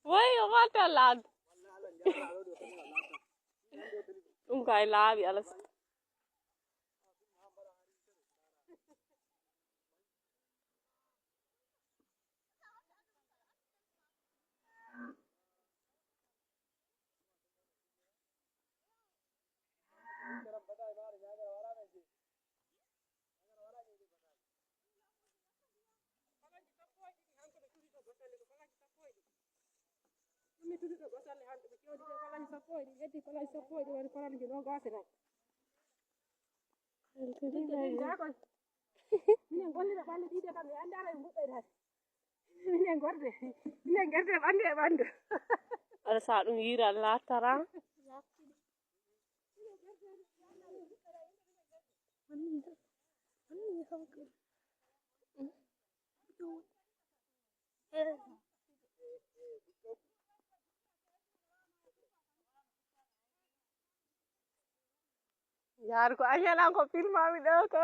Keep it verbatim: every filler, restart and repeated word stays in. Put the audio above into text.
Woy, o watta lan. Ɗum kay laaɓi, ala. Ɗum mi tuduɗo basalle hande, ɓe coodi ɗo kalaji sappo e ɗiɗi, heddi kalaji sappo e ɗiɗi, woni kalaji nogas e nayi. Minen gollira ɓalli ɗiɗi kam, mi anndaa no ɓe mbuɗɗoyta. Minen ngorde, minen ngorde ɓanndu e ɓanndu. Aɗa sa ɗum yiira laatara. Yaar ko añalan ko filmami ɗo ko.